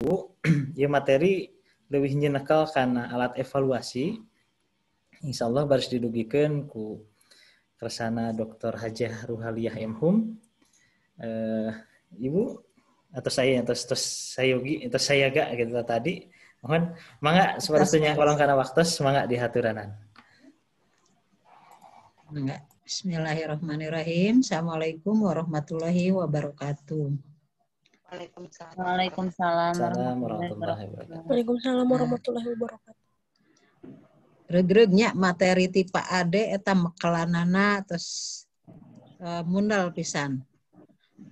Ieu materi leuwih nyenekel kana alat evaluasi. Insyaallah baris didugikeun ku kersana Dr. Hajah Ruhaliah M.Hum. Ibu atau saya atau terus sayogi atau sayaga gitu tadi. Mohon mangga sabarosnya kolong kana waktos mangga dihaturanan. Mangga. Bismillahirrahmanirrahim. Assalamualaikum warahmatullahi wabarakatuh. Waalaikumsalam. Waalaikumsalam warahmatullahi wabarakatuh. Waalaikumsalam warahmatullahi wabarakatuh. Reug-reugnya materi ti Pak Ade eta mekelanana terus mundal pisan.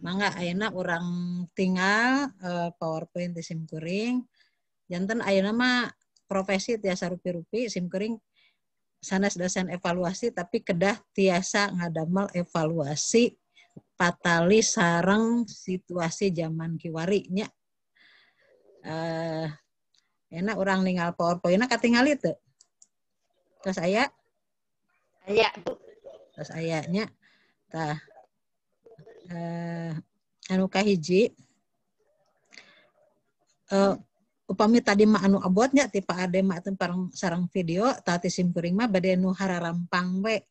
Mangga ayeuna urang tinggal PowerPoint di sim kuring. Janten ayeuna mah profesi tiasa rupi-rupi sim kuring sanes dosen evaluasi tapi kedah tiasa ngadamel evaluasi patali sareng situasi zaman kiwari nya. Enak urang ninggal PowerPoint-na katingali teu? Terus aya? Aya, Bu. Terus aya nya. Tah. Anu kahiji upami tadi mah anu abotnya ti Pak Ade mah teu sareng video tah ti sim kuring mah bade nu hararampang we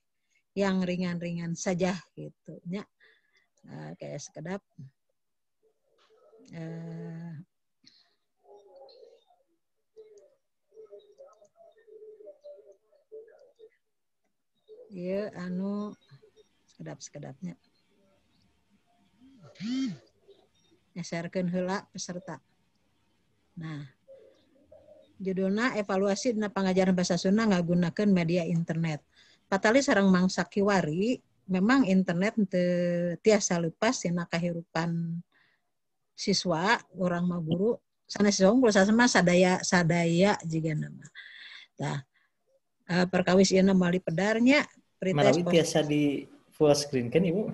yang ringan-ringan saja gitu nya. Kayak sekedap ieu anu sekedap-sekedapnya. Nyeserkeun heula peserta. Nah, judulna evaluasi dina pangajaran bahasa Sunda ngagunakeun media internet. Patali sareng mangsa kiwari, memang internet teu tiasa leupas tina kahirupan siswa, urang mah guru, sanes unggul sasama sadaya sadaya jigana mah. Tah, perkawis ieu mali pedarnya pretest. Manawi tiasa di full screen kan Ibu?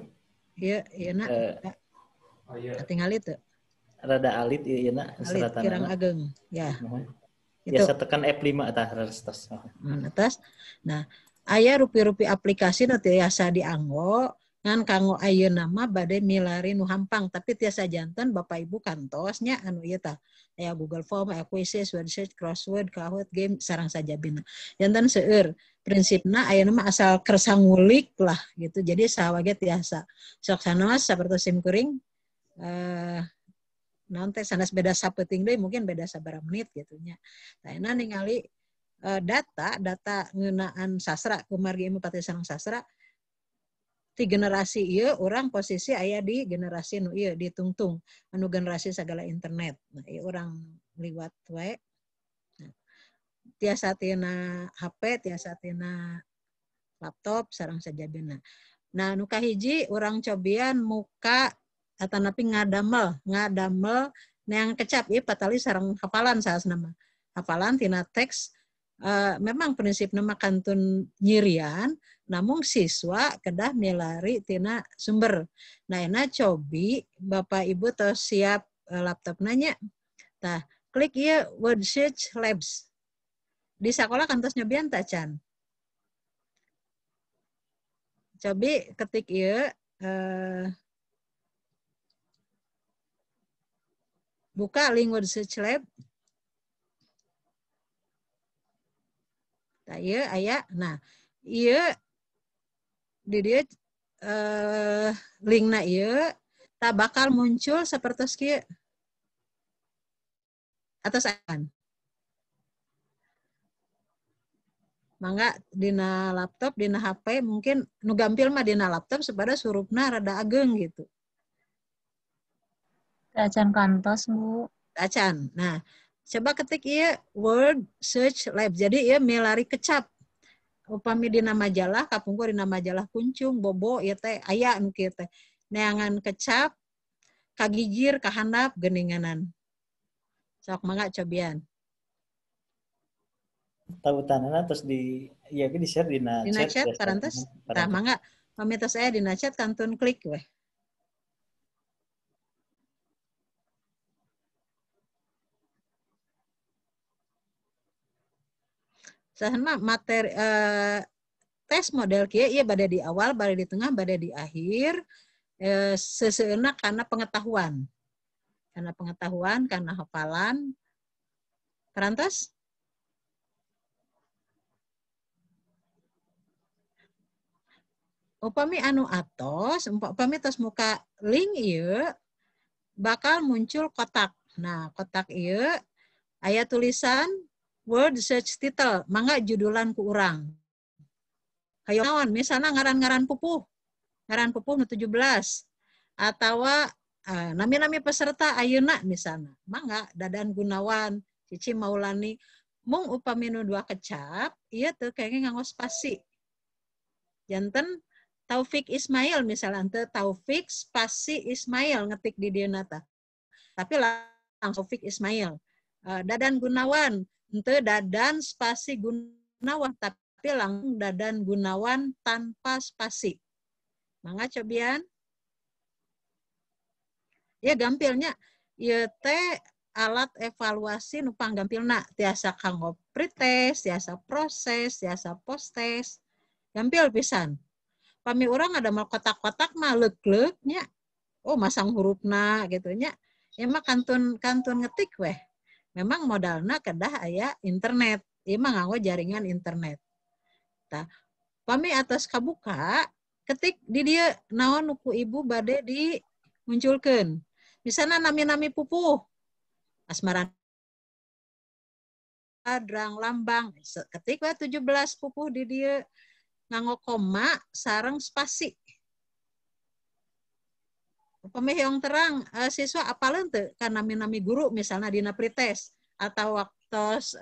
Iya, iya nak. Oh, iya. Tinggal itu. Rada alit iya nak. Alit kirang ageng, ya. Biasa tekan F5 tah atas. Atas. Nah, aya rupi-rupi aplikasi nu tiasa dianggo ngan kanggo ayeuna mah bade milari nu hampang tapi tiasa janten Bapak Ibu kantosnya anu ieu tah. Aya Google Form, aya Quizzes, word search, crossword, Kahoot, game sareng sajabina. Janten seueur. Prinsipna ayeuna mah asal kersa ngulik lah gitu. Jadi saha wage tiasa. Sok sanes sapertos sim kuring naon teh sanes beda sapeuting deui mungkin beda sabaraha menit gitu nya. Tah ayeuna ningali data ngeunaan sastra kumargi ilmu pati sareng sastra ti generasi ieu urang posisi aya di generasi nu ieu ditungtung anu generasi sagala internet. Nah, ieu urang liwat wae. Nah, tiasa tina HP, tiasa tina laptop sareng sajabina. Nah, nu kahiji urang cobian muka atanapi ngadamel neang kecap ieu patali sareng hafalan saasna mah. Hafalan tina teks memang prinsipna mah kantun nyirian namun siswa kedah milari tina sumber. Nah, enak cobi Bapak Ibu tos siap laptop nanya. Tah, klik ieu Word Search Labs. Di sekolah kantos nyobian ta can? Cobi ketik ieu buka link Word Search Lab. Tah ieu aya. Nah, ieu di dieu linkna ieu tak bakal muncul sapertos kieu. Atas akan. Mangga dina laptop, dina HP mungkin nu gampil mah dina laptop supaya surupna rada ageng gitu. Acan kantos, Bu. Acan. Nah, coba ketik ieu Word Search Lab. Jadi ieu milari kecap. Upami dina majalah, kapungkur dina majalah Kuncung, Bobo ieu teh aya nu kieu teh. Neangan kecap, kagigir, kahandap geuninganan. Sok mangga cobian. Tautanana terus di ya di share dina chat parantos. Tah mangga pamita saya dina chat kantun klik weh. Saha materi tes model kieu ieu bade di awal, bade di tengah, bade di akhir, seseueuna kana pengetahuan. Karena pengetahuan, karena hafalan. Parantos? Upami anu atos, upami tos muka link ieu bakal muncul kotak. Nah, kotak ieu aya tulisan word search title, mangga judulan ku urang. Hayo naon, misalnya ngaran-ngaran pupuh. Ngaran pupuh nu 17 atawa nami-nami peserta ayeuna misalnya. Mangga Dadan Gunawan, Cici Maulani, mung upami nu 2 kecap, ieu teu kenging nganggo spasi. Janten Taufik Ismail misalnya, ente Taufik spasi Ismail ngetik di dieu tah. Tapi langsung Taufik Ismail. Dadan Gunawan, ente Dadan spasi Gunawan, tapi langsung Dadan Gunawan tanpa spasi. Mangga cobian. Ya gampilnya, ieu teh alat evaluasi nu panggampilna, tiasa kanggo pretest, tiasa proses, tiasa posttest. Gampil pisan. Pami urang ada mau kotak-kotak mah leuk-leuk nya. Oh, masang hurufna gitu nya. Ya mah kantun ngetik weh. Memang modalna kedah aya internet. Ieu mah nganggo jaringan internet. Tah, pami atas kabuka ketik di dieu naon nu ku ibu bade dimunculkeun. Misalnya nami-nami pupuh. Asmara Ladrang Lambang, ketik we 17 pupuh di dieu. Nganggo koma sareng spasi. Upami hoyong terang siswa apaleun teu ka nami-nami guru misalnya dina pretest atau waktos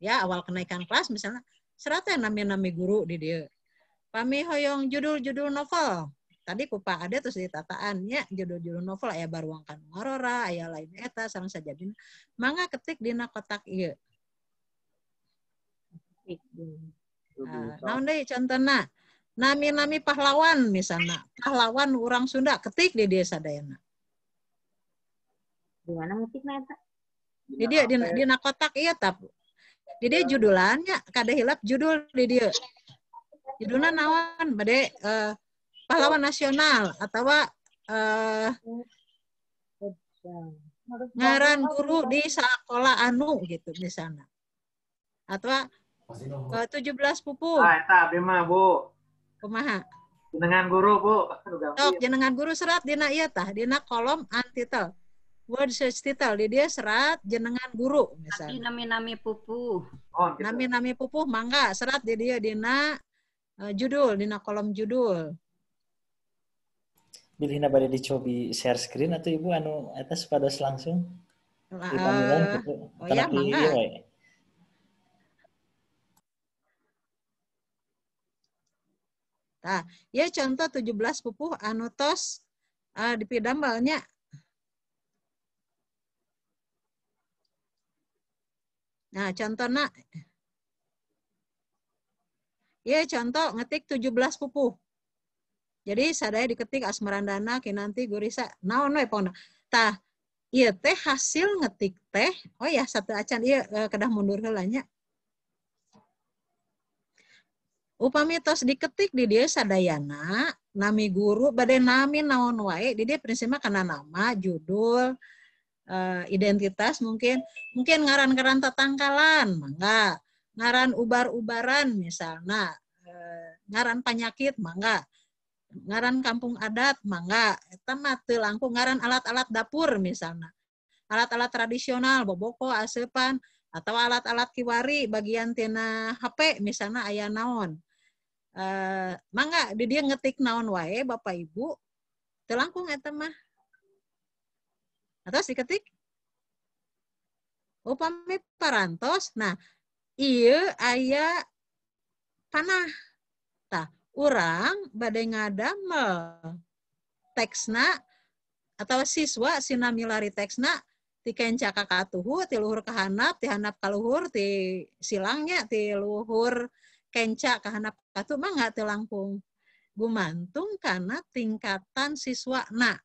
ya awal kenaikan kelas misalnya serat teh nami-nami guru di dieu. Pami hoyong judul-judul novel. Tadi ku Pak Ade terus ditataan nya judul-judul novel aya Baruang Kanu Ngarora, aya lain eta sareng sajadina. Mangga ketik dina kotak ieu. Naon deui contohna? Nami-nami pahlawan misalnya, pahlawan urang Sunda ketik di dieu sadayana. Di mana ngetikna eta? Di dieu dina kotak ieu tah. Di dieu judulannya kade hilap judul di dieu. Judulna naon? Bade pahlawan nasional atawa ngaran guru di sakola anu gitu misalnya. Atau 17 pupuh. Ah, eta abdi mah, Bu. Kumaha? Jenengan guru, Bu. Sok, jenengan guru serat dina ieu tah, dina kolom untitled. Word search title di dia serat jenengan guru misalnya. Tapi nami-nami pupuh. Oh, gitu. Nami-nami pupuh mangga serat di dia dina judul, dina kolom judul. Bilihna bade dicobi share screen atau ibu anu eta supados langsung? Gitu. Oh ya, mangga. Nah, ya contoh 17 pupuh anu tos dipidambalnya. Nah, contohna ya contoh ngetik 17 pupuh. Jadi sadaya diketik Asmarandana, Kinanti, Gurisa, naon we pokona. Tah, ieu teh hasil ngetik teh. Oh ya, satu acan ieu kedah mundur heula nya. Upami tos diketik di dieu sadayana, nami guru bade nami naon wae, di dieu prinsipna kana nama, judul, identitas mungkin ngaran-ngaran tatangkalan, mangga, ngaran ubar-ubaran misalna, ngaran panyakit mangga, ngaran kampung adat mangga, eta mah teu langkung ngaran alat-alat dapur misalna, alat-alat tradisional boboko, aseupan, atau alat-alat kiwari bagian tina HP misalna aya naon. Mangga di dia ngetik naon wae Bapak Ibu teu langkung eta mah. Atos diketik. Upami parantos, nah ieu aya panah. Tah, urang bade ngadamel teksna atau siswa sinamilari teksna ti kenca ka katuhu, ti luhur ka handap, ti handap ka luhur, ti silangnya, ti luhur kenca ka handap katuhu mah teu langkung. Gumantung kana tingkatan siswana.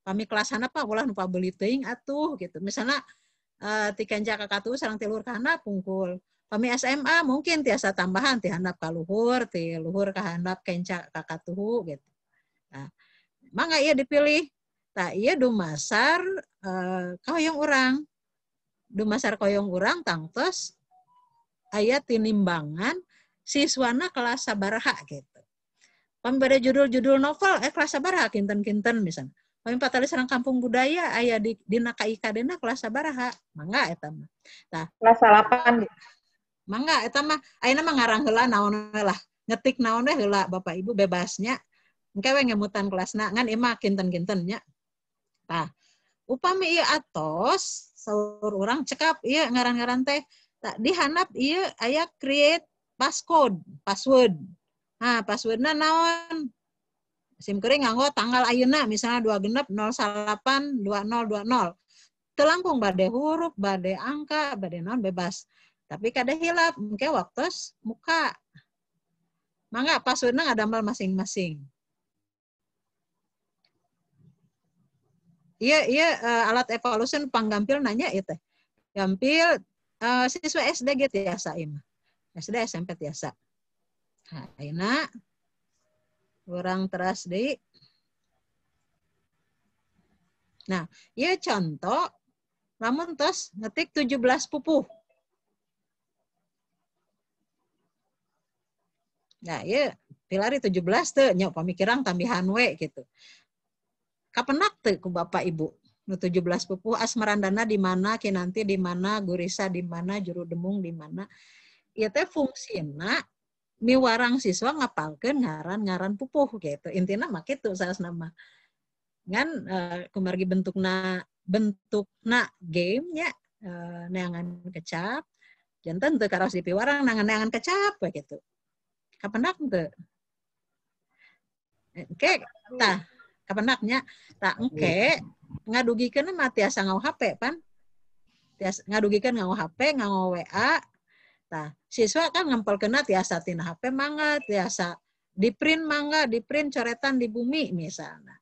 Pami kelas handap mah ulah nu pabeuli teuing atuh gitu. Misalna ti kenca ka katuhu sareng ti luhur ka handap pungkul. Pami SMA mungkin tiasa tambahan ti handap ka luhur, ti luhur ka handap kenca ka katuhu gitu. Nah, mangga ieu dipilih. Tah ieu dumasar kahoyong urang. Dumasar kahoyong urang tangtos aya tinimbangan siswana kelas sabaraha gitu. Pambere judul-judul novel kelas sabaraha kinten-kinten misalnya. Pami patali sareng kampung budaya aya di dina KIKD-na kelas sabaraha, mangga eta mah. Tah, kelas 8 gitu. Mangga eta mah ayeuna mah ngarang heula naon we lah. Ngetik naon we heula Bapak Ibu bebasnya. Engke we ngemutan kelasna ngan ieu mah kinten-kinten nya. Tah, upami ieu atos saur urang cekap ieu ngaran-ngaran teh. Tah dihandap ieu aya create passcode, password. Nah, passwordna naon? Sim kuring nganggo tanggal ayeuna misalnya 26 08 2020. Teu langkung bade huruf, bade angka, bade naon bebas. Tapi kada hilap engke waktos muka. Mangga passwordna ngadamel masing-masing. Iya, iya alat evaluasi panggampil nanya ieu teh. Gampil siswa SD ge tiasa ieu mah. SD SMP tiasa. Nah, ayeuna urang teras deui. Nah, ieu contoh lamun tos ngetik 17 pupuh. Nah, ieu pilari 17 teu nya pamikiran tambihan we gitu. Kapenak teu ku Bapak Ibu nu 17 pupuh Asmarandana di mana, Kinanti di mana, Gurisa di mana, Juru Demung di mana. Ieu teh fungsina miwarang siswa ngapalkeun ngaran-ngaran pupuh gitu. Intina mah kitu saosna mah. Ngan kumargi bentukna game nya neangan kecap janten teu karaos dipiwarang neangan kecap we gitu. Kapendak teu? Engke tah kapendaknya tah engke ngadugikeun mah tiasa nganggo HP pan. Tiasa ngadugikeun nganggo HP, nganggo WA. Tah, siswa kan ngempelkeunna tiasa tina HP mangga, tiasa di-print mangga, di-print coretan di bumi misalnya.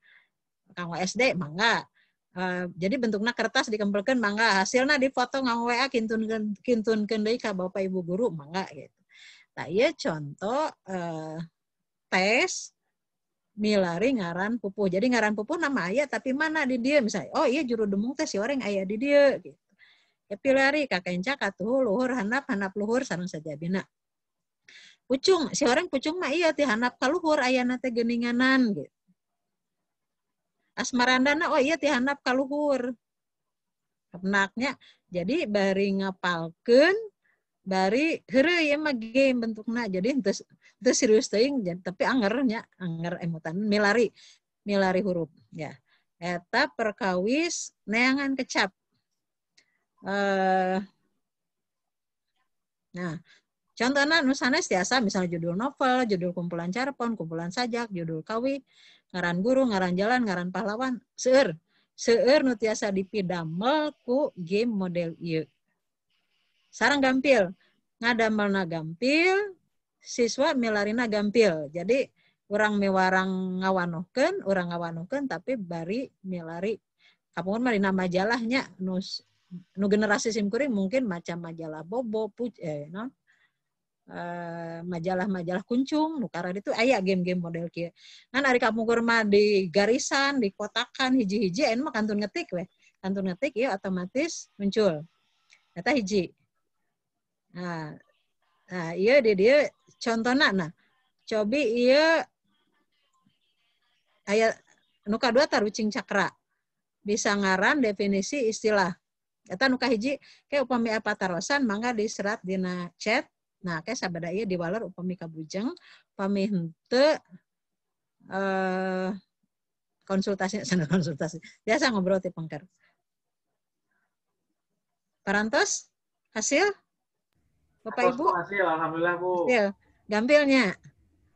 Kanggo SD mangga. Jadi bentukna kertas dikempelkeun mangga, hasilna difoto nganggo WA kintunkeun deui ka Bapak Ibu guru mangga gitu. Tah ieu contoh tes milari ngaran pupuh. Jadi ngaran pupuh nama aya tapi mana di dieu misalnya. Oh iya Juru Demung teh si oreng aya di dieu gitu. Ya pilari kakenca katuhu luhur handap handap luhur sareng sajabina. Pucung si oreng pucung mah iya ti handap ka luhur ayana teh geuninganan gitu. Asmarandana oh iya ti handap ka luhur. Kapenaknya jadi bari ngapalkeun bari heureuy ieu mah game bentukna. Jadi henteu serius teuing tapi anger nya, anger emutan milari huruf ya. Eta perkawis neangan kecap. Nah, contohnya nu sanes tiasa misalnya judul novel, judul kumpulan cerpen, kumpulan sajak, judul kawi, ngaran guru, ngaran jalan, ngaran pahlawan, seueur. Seueur nu tiasa dipidamel ku game model ieu. Sareng gampil, ngadamelna gampil, siswa milarina gampil. Jadi urang miwarang ngawanohkeun, urang ngawanohkeun tapi bari milari. Kapungkur mah dina majalahnya nu generasi simkuring mungkin macam majalah Bobo, majalah-majalah kuncung, nu karena itu aya game-game model kieu. Ngan ari kapungkur mah di garisan, di kotakan hiji-hiji ayeuna mah kantun ngetik we. Kantun ngetik ieu otomatis muncul. Eta hiji. Nah, nah ieu di dieu contona nah. Cobi ieu aya nu kadua tarucing cakra. Bisa ngaran definisi istilah. Eta nu kahiji ke upami apa tarosan mangga diserat dina chat. Nah, ke sabada ieu diwaler upami kabujeng, upami henteu konsultasi sana konsultasi. Biasa ngobrol ti pengker. Parantos hasil Bapak Ibu? Hasil, alhamdulillah Bu. Hasil. Gampilnya.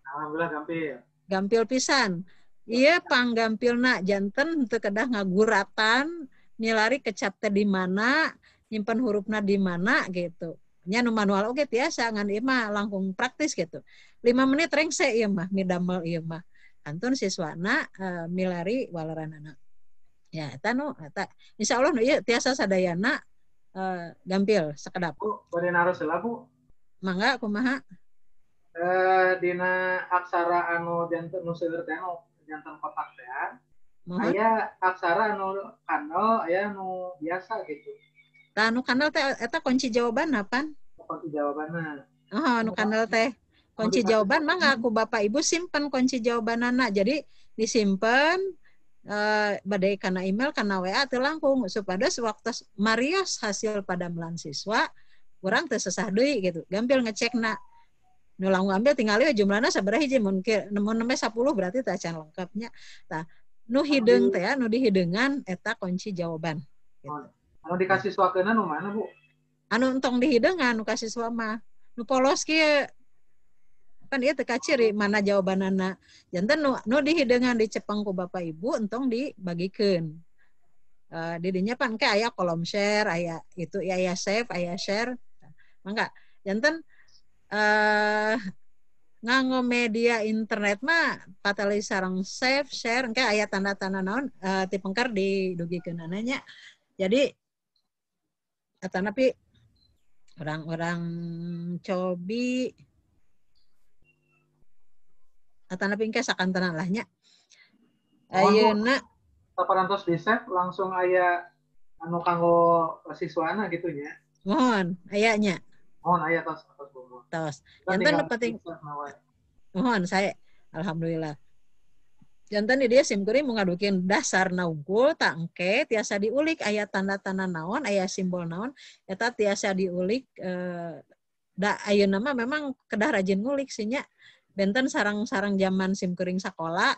Alhamdulillah gampil. Gampil pisan. Ieu panggampilna janten henteu kedah ngaguratan milari kecap teh di mana, nyimpen hurufna di mana gitu. Nya nu manual oge tiasa ngan ieu mah langkung praktis gitu. 5 menit rengse ieu mah midamel ieu mah. Antun siswana milari waleranana. Ya eta nu eta insyaallah nu ieu tiasa sadayana gampil sakedap. Bu, bade naros heula Bu. Mangga kumaha? Dina aksara anu janten nu seueur teh anu janten kotak teh. Aya aksara anu kandel, aya anu biasa gitu. Tah anu kandel teh eta kunci jawaban apaan? Kunci jawabanna. Oh, anu kandel teh. Kunci jawaban mah ngaku Bapak Ibu simpen kunci jawabanana. Jadi disimpen badai kana email kana WA teu langkung supados waktu marios hasil padamelan siswa urang teu sesah deui gitu. Gampil ngecekna. Nu langkung ambil tinggal we jumlahna sabaraha hiji mun nembe 10 berarti teh acan lengkapnya. Tah nu hideung teh nu dihideungan eta kunci jawaban gitu. Anu dikasih siswakeunna nu mana, Bu? Anu entong dihideungan nu ka siswa mah. Nu polos kieu kan ieu teu kaciri mana jawabanana. Janten nu dihideungan dicepeng ku Bapak Ibu entong dibagikeun. Di dinya pan ke aya kolom share, aya itu aya save, aya share. Mangga janten nganggo media internet mah patali sareng save, share engke aya tanda-tanda naon ti pengker didugikeunana nya. Jadi atanapi orang-orang cobi atanapi engke sakantenan lah nya. Ayeuna saparantos di save langsung aya anu kanggo siswana gitu nya. Mohon aya nya. Mohon aya tos tos Bu. Tos. Janten nu penting. Mohon saya alhamdulillah. Janten di dia sim kuring mau ngadukeun dasarna unggul tak engke tiasa diulik aya tanda-tanda naon, aya simbol naon eta tiasa diulik da ayeuna mah memang kedah rajin ngulik sih nya. Benten sarang-sarang zaman sim kuring sakola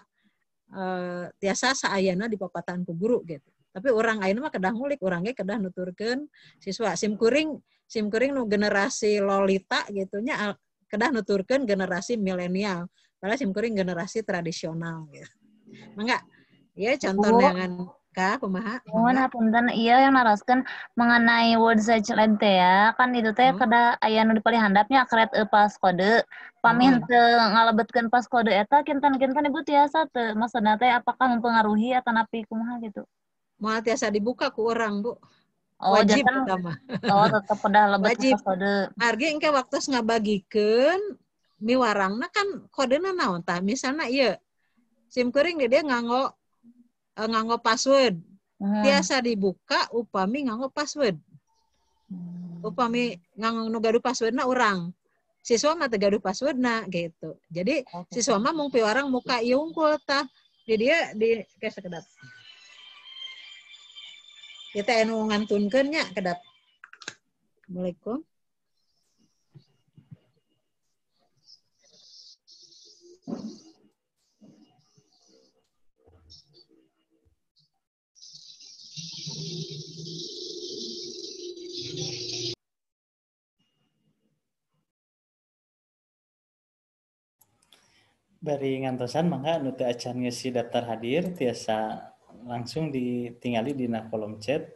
tiasa saayana dipapatan ku guru gitu. Tapi urang ayeuna mah kedah ngulik, urang ge kedah nuturkeun siswa. Sim kuring nu generasi Lolita gitu nya kedah nuturkeun generasi milenial. Padahal sim kuring generasi tradisional gitu. Mangga. Ieu contoh dengan ka kumaha? Mohon hapunten ieu yang naroskeun mengenai word search lab teh ya, kan itu teh kedah aya nu dipalih handapnya create a passcode. Pami henteu ngalebetkeun passcode eta kinten-kinten Ibu tiasa teu maksudna teh apakah mempengaruhi atanapi kumaha gitu? Moal tiasa dibuka ku urang, Bu. Oh, wajib jantan, eta mah. Oh, tetep kedah lebet wajib. Passcode. Margi engke waktu ngabagikeun miwarangna kan kodena naon tah? Misalna ieu sim kuring di dia nganggo password. Tiasa dibuka upami nganggo password. Upami nganggo nu gaduh passwordna urang. Siswa mah teu gaduh passwordna gitu. Jadi siswa mah mung piwarang muka ieu unggul tah. Di dia di ke sekedap. Kita anu ngantunkeun nya kedap. Assalamualaikum. Bari ngantosan mangga anu teu acan ngeusi daftar hadir tiasa langsung ditingali dina kolom chat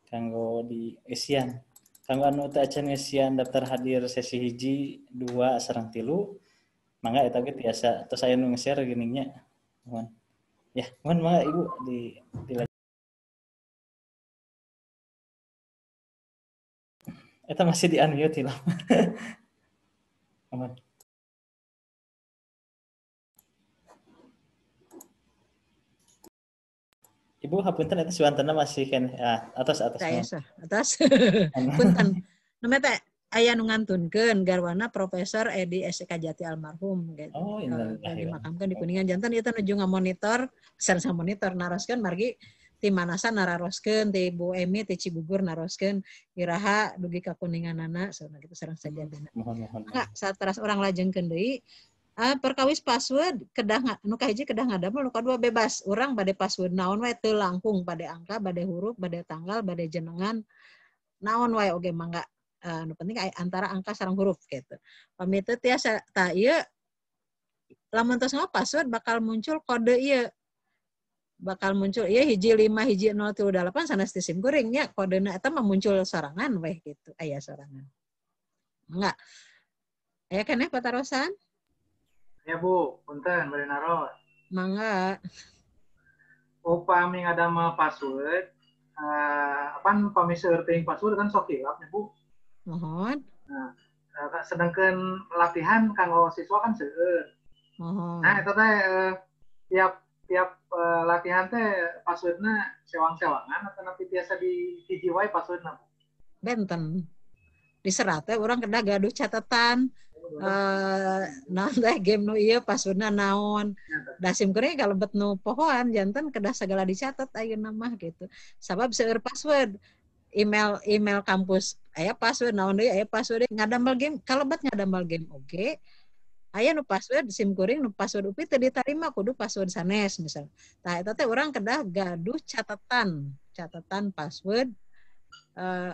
kanggo diisian. Kanggo anu teu acan ngeusian daftar hadir sesi 1, 2 sareng 3 mangga eta ge tiasa tos aya nu nge-share geuning nya. Mohon. Ya, mohon mangga Ibu di eta masih di unmute lah. Mohon. Ibu hapunten eta suantana masih kan atas atas. Saya atas. Punten. Namanya teh aya nu ngantunkeun garwana Profesor Edi S. Kajati almarhum gitu. Oh, dimakamkan di Kuningan janten ieu teh nuju ngamonitor, sareng monitor naroskeun margi ti Manasa nararoskeun, ti Bu Emi ti Cigugur naroskeun iraha dugi ka Kuninganana sauna kitu sareng sajabana. Mohon mohon. Mangga sateras urang lajengkeun deui. Perkawis password kedah nu kahiji kedah ngadamel nu kadua bebas. Urang bade password naon wae teu langkung bade angka, bade huruf, bade tanggal, bade jenengan naon wae oge mangga. Nu penting antara angka sareng huruf gitu. Pami teu tiasa tah ieu lamun tos password bakal muncul kode ieu. Bakal muncul ieu 1 5 1 0 3 8 sanes ti sim kuring nya kodena eta mah muncul sorangan weh gitu. Aya sorangan. Mangga. Aya keneh patarosan? Ya Bu, punten bade naros. Mangga. Upami ngadamel password, apan pami seueur teuing password kan sok hilap nya Bu. Mohon. Nah, sedangkan latihan kanggo siswa kan seueur. Mohon. Nah, eta teh tiap Tiap latihan teh passwordna sewang-sewangan atau nanti biasa di hiji wae passwordna? Benten. Diserat teh urang kedah gaduh catatan. Naon teh game nu ieu passwordna naon. Da sim kuring kalebet nu pohoan janten kedah segala dicatat ayeuna mah gitu. Sabab seueur password. Email kampus aya password naon deui aya password ngadamel game kalebet ngadamel game oge. Aya nu password sim kuring nu password UPI teu ditarima kudu password sanes misal. Tah eta teh urang kedah gaduh catatan password.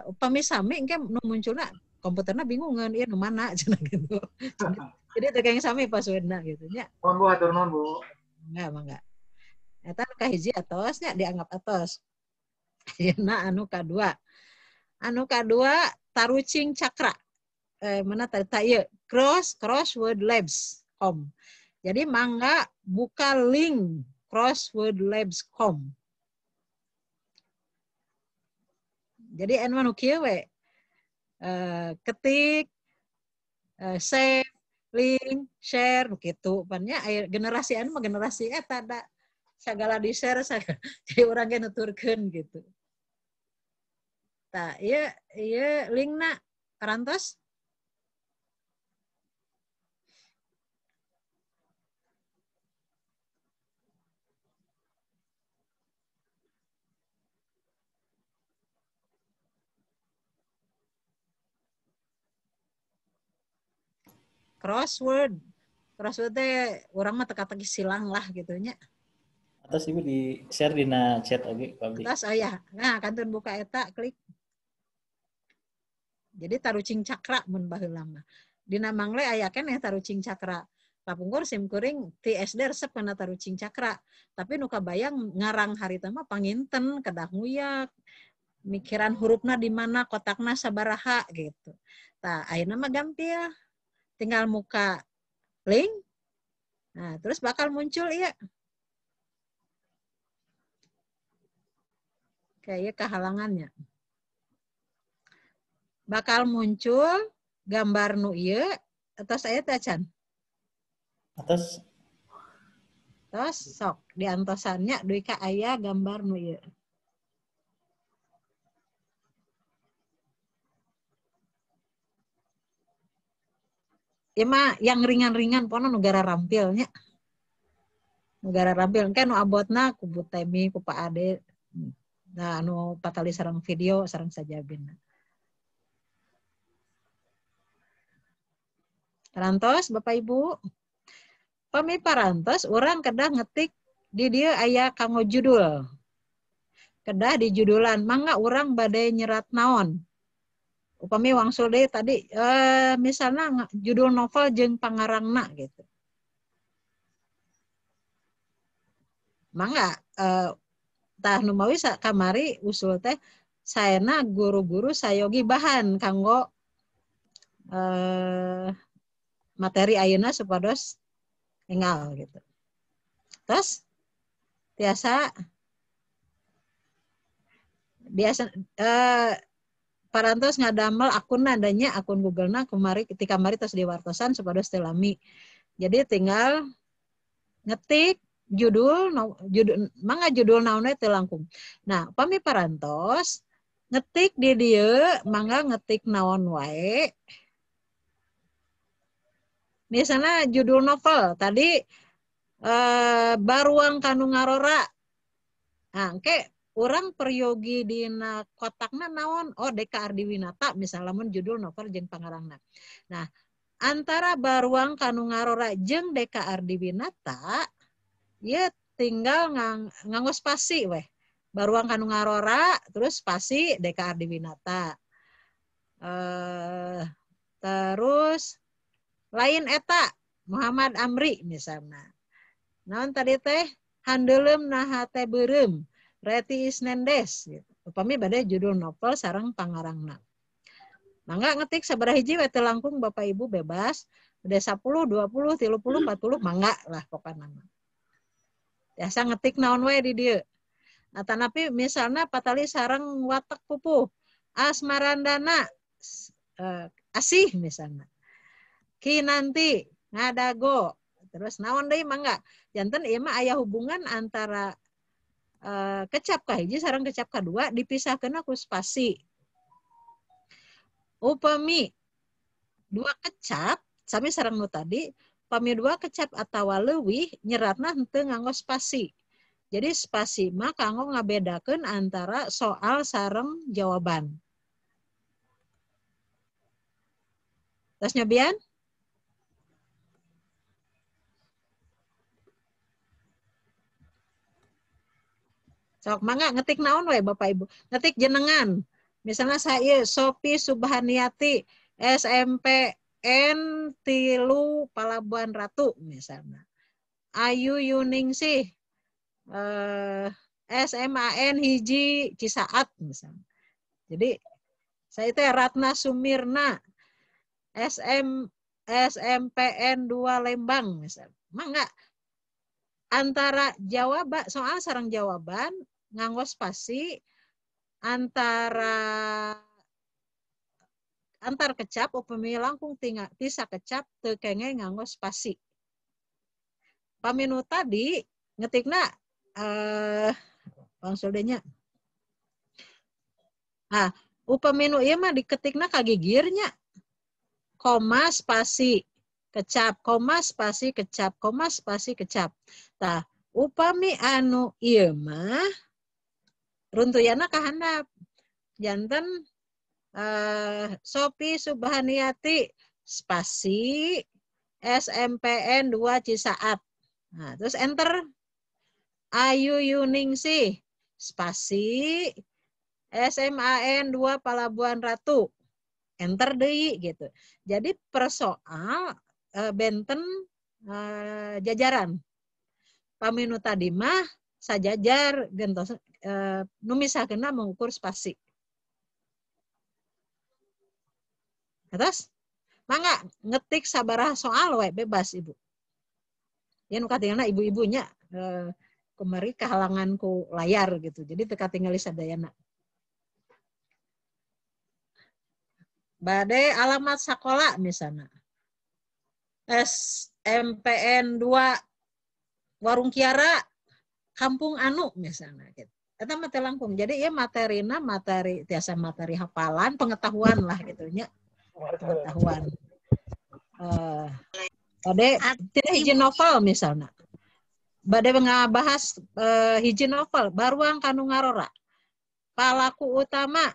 Upami sami engke nu munculna komputerna bingungeun ieu nu mana cenah gitu. Jadi teu kenging sami passwordna gitu nya. Nuhun Bu, hatur nuhun Bu. Mangga mangga. Eta nu kahiji atos nya dianggap atos. Ayeuna anu kadua. Anu kadua tarucing cakra. Mana tadi tak ieu crosswordlabs.com. Jadi mangga buka link crosswordlabs.com. Jadi anu nu kieu we. Ketik, save, link, share kitu pan nya generasi anu mah generasi eta da sagala di-share jadi urang ge nuturkeun gitu. Tah ieu linkna parantos. Crossword teh urang mah teka-teki silang lah gitu nya. Atas ibu di share dina chat oge publik. Atas aya. Nah, kantun buka eta klik. Jadi tarucing cakra mun baheula mah. Dina Mangle aya keneh tarucing cakra. Kapungkur sim kuring ti SD resep kana tarucing cakra. Tapi nu kabayang ngarang harita mah panginten kedah nguyak. Mikiran hurufna di mana, kotakna sabaraha gitu. Tah ayeuna mah gampil. Tinggal muka link, nah terus bakal muncul iya. Kayak kehalangannya. Bakal muncul gambar nu ieu atas aya teh acan. Atas. Terus sok diantosannya dugi ka aya gambar nu ieu. Ya mah yang ringan-ringan pono negara rampilnya. Negara rampil kan nu abotna ku Bu Temi, ku Pak Ade. Nah anu patali sareng video sareng sajabina. Parantos Bapak Ibu. Pami parantos urang kedah ngetik di dieu aya kanggo judul. Kedah di judulan mangga urang bade nyerat naon. Upami wangsul deui tadi misalnya judul novel jeung pangarangna gitu. Mangga tah nu mawi kamari usul teh saena guru-guru sayogi bahan kanggo materi ayeuna supados enggal gitu. Terus tiasa biasa parantos ngadamel akun adanya akun Google-na kemari ketika mari tos diwartosan supados teu lami. Jadi tinggal ngetik judul mangga judul naon we teu langkung. Nah, upami parantos ngetik di dieu mangga ngetik naon wae. Misalnya judul novel tadi Baruang Kanu Ngarora. Nah, engke urang peryogi dina kotakna naon? Oh, Deka Ardiwinata misalnya lamun judul novel jeung pangarangna. Nah, antara Baruang Kanu Ngarora jeung Deka Ardiwinata ieu tinggal nganggo spasi weh. Baruang Kanu Ngarora terus spasi Deka Ardiwinata. Terus lain eta Muhammad Amri misalnya. Naon tadi teh handeuleum naha teh beureum. Reti Isnendes gitu. Upami bade judul novel sareng pangarangna. Mangga ngetik sabaraha hiji we teu langkung Bapak Ibu bebas. Bade 10, 20, 30, 40 mangga lah pokona mah. Biasa ngetik naon we di dieu. Atanapi misalna patali sareng watek pupuh Asmarandana asih misalna. Kinanti ngadago Terus naon deui mangga? Janten ieu mah aya hubungan antara kecap kahiji sareng kecap kadua dipisahkeun ku spasi. Upami dua kecap sami sareng nu tadi, pami dua kecap atawa leuwih nyeratna henteu nganggo spasi. Jadi spasi mah kanggo ngabedakeun antara soal sareng jawaban. Terus nyobian? Sok mangga ngetik naon we Bapak Ibu? Ngetik jenengan. Misalnya saya Sopi Subhaniati SMPN 3 Palabuhan Ratu misalnya. Ayu Yuningsih SMAN 1 Cisaat misalnya. Jadi saya itu Ratna Sumirna SMPN 2 Lembang misalnya. Mangga antara jawaban soal sareng jawaban nganggo spasi, antara antar kecap upami langkung tisa kecap teu kenge nganggo spasi. Pami nu tadi ngetikna langsung nya. Ah, upami nu ieu mah diketikna kagigirnya. Koma spasi kecap, koma spasi kecap, koma spasi kecap. Tah, upami anu ieu mah runtuyana kahandap. Janten Sopi Subhaniati spasi SMPN 2 Cisaat. Nah, terus enter. Ayu Yuningsih spasi SMAN 2 Palabuhan Ratu. Enter deui gitu. Jadi per soal benten jajaran. Pami nu tadi mah sajajar gentos nu misahkeunna mengukur spasi. Atas mangga ngetik sabaraha soal we bebas Ibu. Ya nu katingalna ibu-ibunya kemari kahalangan ku layar gitu. Jadi teu katingali sadayana. Bade alamat sekolah misalnya. SMPN 2 Warung Kiara Kampung Anu misalnya gitu. Eta mah teu langkung. Jadi ieu materina materi tiasa materi hafalan, pengetahuan lah gitu nya. Pengetahuan. Bade tina hiji novel misalnya. Bade ngabahas hiji novel Baruang Kanu Ngarora. Palaku utama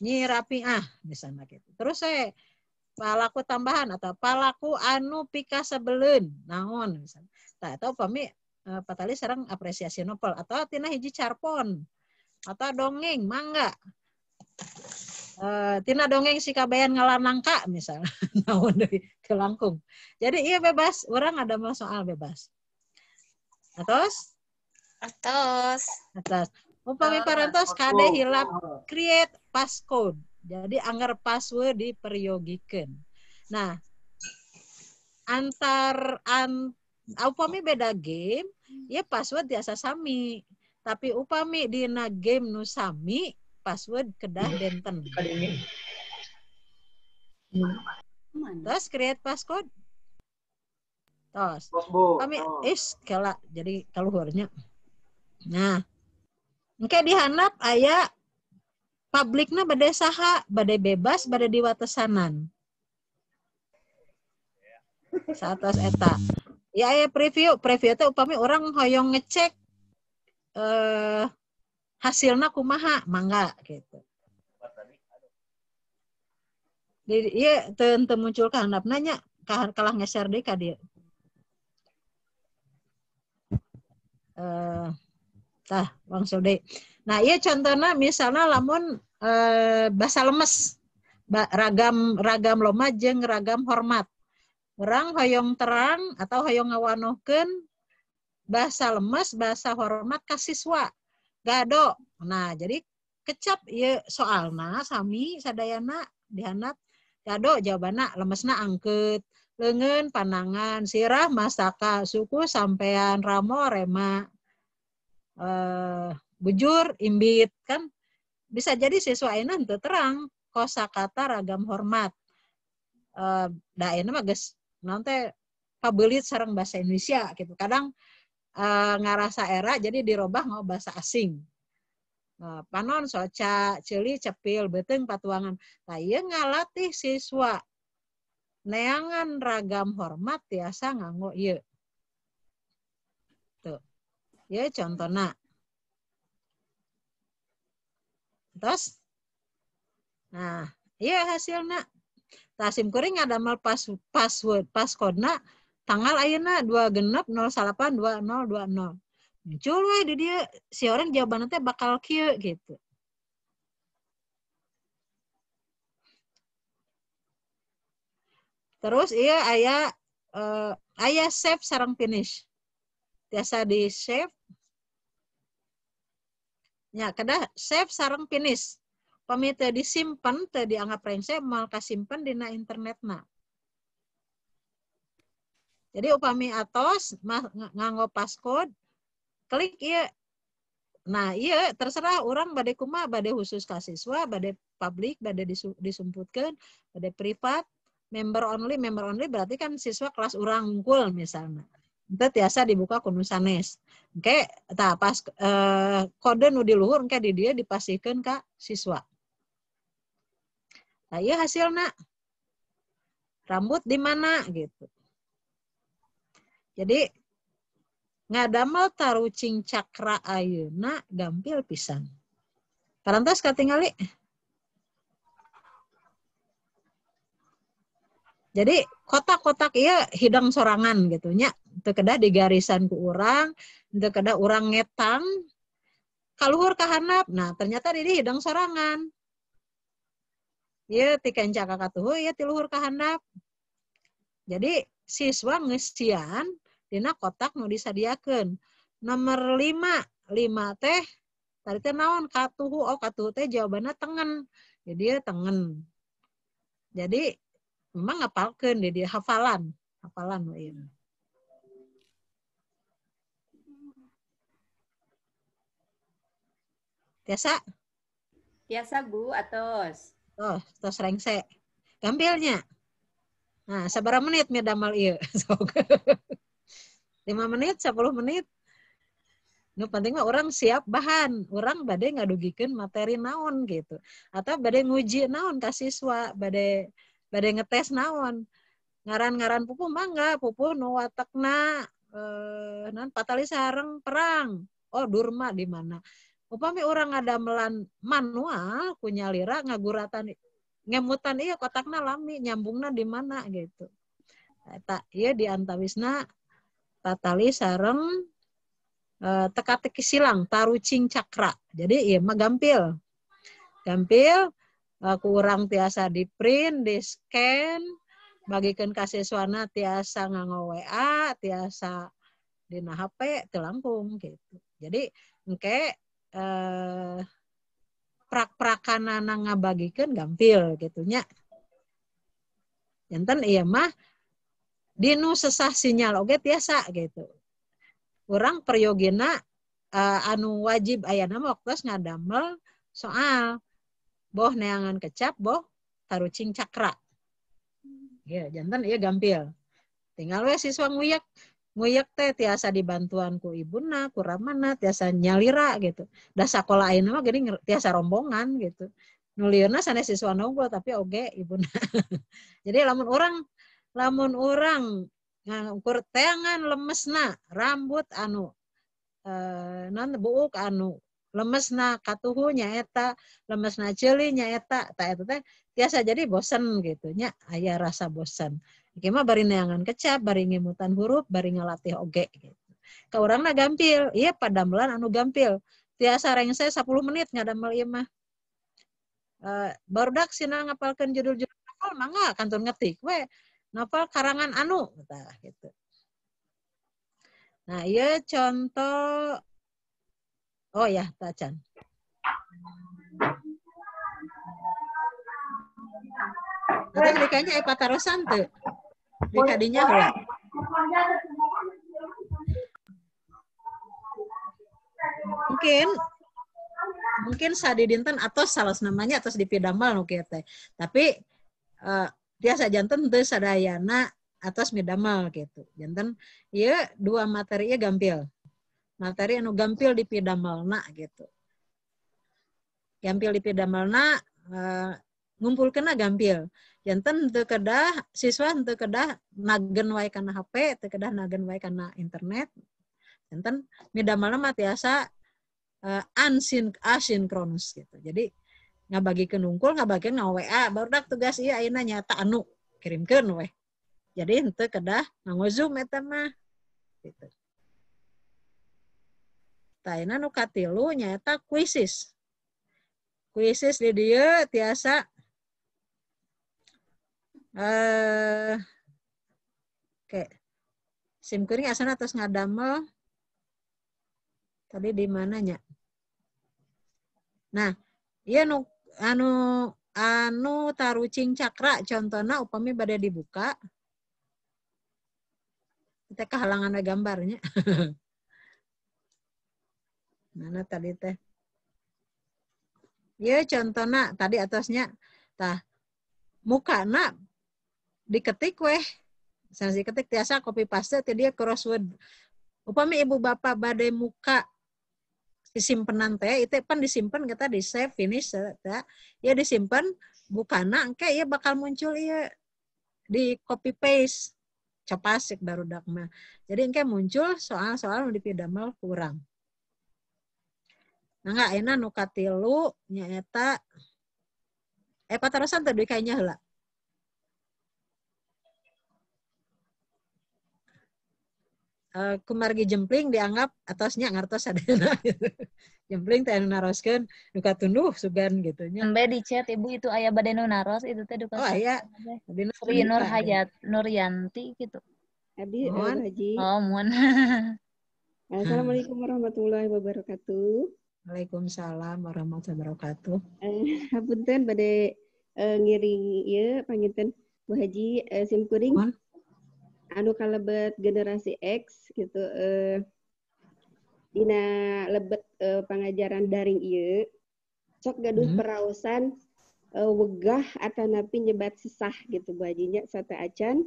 Nyi Rapiah misalnya gitu. Terus saya palaku tambahan atau palaku anu pikasebeleun naon misalnya. Tah atau upami patali sareng apresiasi novel atau tina hiji carpon atau dongeng mangga. Tina dongeng si kabayan ngalanangka misalnya naon deui teu langkung. Jadi iya bebas, orang ada soal bebas. Atos? Atos. Atos. Upami parantos kade hilap create passcode. Jadi anggar password diperyogikeun. Nah, upami beda game, ya password biasa sami. Tapi upami dina game nu sami, password kedah benten. Terus create passcode. Tos. Upami is kela jadi kaluhurnya. Nah, engke dihandap aya publikna bade saha, bade bebas, bade diwatesanan. Saatos eta. Ya aya preview, preview teh upami orang hoyong ngecek hasilna kumaha, mangga gitu. Jadi ieu teu muncul ka handapna nya, kalah ngeser deui ka dieu. Tah, langsung deui. Nah, ieu contohna misalnya lamun bahasa lemes, ragam loma jeung ragam hormat. Urang hoyong terang atau hoyong ngawanohkeun bahasa lemes, bahasa hormat ka siswa. Gado. Nah, jadi kecap ieu soalna sami sadayana dihandap gado jawabanna lemesna angkeut, leungeun panangan, sirah mastaka, suku sampean, ramo rema. Bujur imbit kan bisa jadi siswa ayeuna henteu terang kosakata ragam hormat. Da ayeuna mah geus naon teh pabeulit sareng bahasa Indonesia gitu. Kadang ngarasa era jadi dirobah nganggo bahasa asing. Panon soca, ceuli, cepil, beuteung, patuangan. Tah ieu ngalatih siswa neangan ragam hormat tiasa nganggo ieu. Tuh. Ieu contona. Terus nah, ieu hasilna. Tah sim kuring ngadamel password passcode-na tanggal ayeuna 26 08 2020. Muncul we di dieu si orang jawabanna teh bakal kieu gitu. Terus ieu aya aya save sareng finish. Tiasa di save. Ya, kedah save sareng finish. Pami teu disimpen, teu dianggap rengse, moal kasimpen dina internetna. Jadi upami atos nganggo passcode, klik ieu. Nah, ieu terserah urang bade kumaha, bade khusus ka siswa, bade publik, bade disumputkeun, bade privat, member only berarti kan siswa kelas urang unggul misalnya. Itu tiasa dibuka ku nu sanes. Engke tah pas kode nu di luhur engke di dieu dipasihkeun ka siswa. Nah, ieu hasilna. Rambut di mana gitu. Jadi ngadamel tarucing cakra ayeuna gampil pisan. Parantos katingali. Jadi kotak-kotak ieu hidang sorangan gitu nya. Teu kedah digarisan ku urang, teu kedah urang ngetang kaluhur ka handap. Nah, ternyata di dieu hidang sorangan. Ieu ti kenca ka katuhu, ieu ti luhur ka handap. Jadi siswa ngeusian dina kotak nu disadiakeun. Nomor 5, 5 teh tadi teh naon katuhu, oh katuhu teh jawabanna tengen. Jadi dia tengen. Jadi memang ngapalkeun di dia hafalan, hafalan we ieu. Tiasa? Tiasa Bu, atos. Oh, tos rengse. Gampilnya. Nah, sabaraha menit midamel ieu? Sok. 5 menit, 10 menit. Nu penting mah orang siap bahan, orang bade ngadugikeun materi naon gitu. Atau bade nguji naon ka siswa, bade bade ngetes naon. Ngaran-ngaran pupuh mangga, pupuh nu watekna naon patali sareng perang. Oh, Durma di mana? Upami urang ngadamelan manual ku nyalira ngaguratan ngemutan ieu kotakna lami nyambungna di mana gitu. Eta ieu di antawisna patali sareng teka-teki silang tarucing cakra. Jadi ieu mah gampil. Gampil ku urang tiasa di print, di scan, bagikeun ka siswana tiasa nganggo WA, tiasa dina HP teu langkung gitu. Jadi engke prak-prakanana ngabagikeun gampil gitu nya. Janten ieu mah dinu sesah sinyal oge tiasa gitu. Urang peryogina anu wajib ayana mah waktos ngadamel soal boh neangan kecap boh tarucing cakra. Ya, janten ieu gampil. Tinggal we siswa nguyak. Nguyak teh tiasa dibantuan ku ibuna, ku ramana, tiasa nyalira gitu. Da sakola ayeuna mah geuning tiasa rombongan gitu. Nu lieurna sanes siswa unggul tapi oge ibuna. Jadi lamun urang ngukur teangan lemesna, rambut anu non buuk anu lemesna katuhu nyaeta, lemesna ceuli nyaeta, tah eta teh tiasa jadi bosen gitu nya, aya rasa bosen. Ieu mah bari neangan kecap, bari ngemutan huruf, bari ngalatih oge gitu. Ka urangna gampil, ieu padamelan anu gampil. Tiasa rengse 10 menit ngadamel ieu mah. Barudak sina ngapalkeun judul-judul novel mangga kantun ngetik we. Novel karangan anu tah gitu. Nah, ieu contoh oh ya, tacan. Nanti dikanya patarosan teu. Di kadinya heula. Mungkin mungkin sadidinten atau salah namanya atau dipidamel nu kieu teh. Tapi tiasa janten teu sadayana atos midamel gitu. Janten ieu dua materi ieu gampil. Materi anu gampil dipidamelna gitu. Gampil dipidamelna ngumpulkeunna gampil. Janten teu kedah siswa teu kedah nagen wae kana HP, teu kedah nagen wae kana internet. Janten midamelna mah tiasa asinkronus gitu. Jadi ngabagikeun hungkul, ngabagikeun nga-WA, barudak tugas ieu ayeuna nyata anu kirimkeun weh. Jadi henteu kedah nganggo Zoom eta mah gitu. Tah ayeuna nu katilu nyaeta kuisis. Kuisis di dieu tiasa oke. Sim kuring asana tos ngadamel tadi di mananya. Nah, ieu nu anu tarucing cakra contohna upami bade dibuka. Kita kehalangan we gambarnya. Mana tadi teh? Ieu contohna tadi atasnya. Tah mukana diketik weh. Sanes diketik tiasa copy paste ti dieu crossword. Upami ibu bapak bade muka disimpenan teh itu pan disimpen kita di save finish teh. Ya disimpen bukana engke ieu bakal muncul ieu di copy paste. Capasik barudak mah. Jadi engke muncul soal-soal nu dipidamel kurang. Nah enggak ayeuna nu katilu nyaeta patarosan teh deui kayaknya heula. Kumargi jempling dianggap atosnya ngartos sadayana gitu. Jempling teh anu naroskeun nu katunduh sugan gitu nya. Embe di chat ibu itu aya bade nu naros itu teh duka. Oh aya. Sri Nur Hayat Nuryanti gitu. Abdi Haji. Oh mun. Assalamualaikum warahmatullahi wabarakatuh. Waalaikumsalam warahmatullahi wabarakatuh. Hapunten bade ngiring ieu panginten Bu Haji sim kuring. Anu kalebet generasi X gitu dina lebet pangajaran daring ieu sok gaduh peraosan wegah atanapi nyebat sesah gitu Bu Haji nya sate acan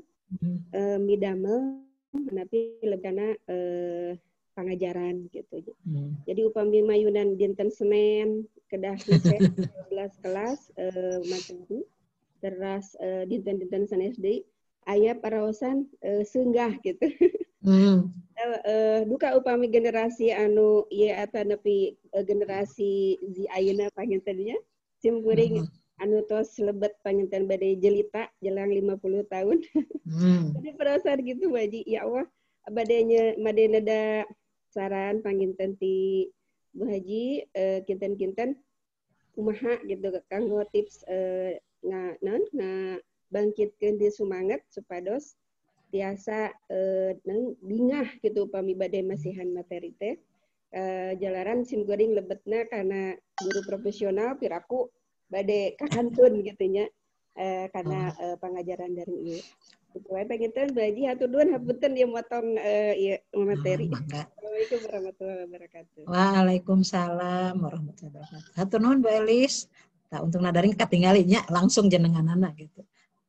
midamel menapi lebetna pangajaran gitu. Jadi upami mayunan dinten Senin kedah selesai 12 kelas materi teras dinten-dinten sanes deui aya paraosan seunggah gitu. Duka upami generasi anu ieu atanapi generasi Z ayeuna panginten nya sim kuring anu tos lebet panginten bade jelita jelang 50 tahun. Jadi perasaan gitu Bu Haji, ya Allah badenya bade neda saran panginten ti Bu Haji kinten-kinten kumaha gitu kanggo tips nga naon nga bangkitkeun di sumanget supados tiasa bingah gitu upami bade masihan materi teh jalaran sim kuring lebetna karena guru profesional piraku bade kakantun gitu nya karena pangajaran daring ieu. Gitu wae panginten Bu Haji hatur nuhun hapunten ieu motong ieu materi. Assalamualaikum warahmatullahi wabarakatuh. Waalaikumsalam warahmatullahi wabarakatuh. Hatur nuhun Bu Elis. Tah untungna daring katingali nya langsung jenenganana gitu.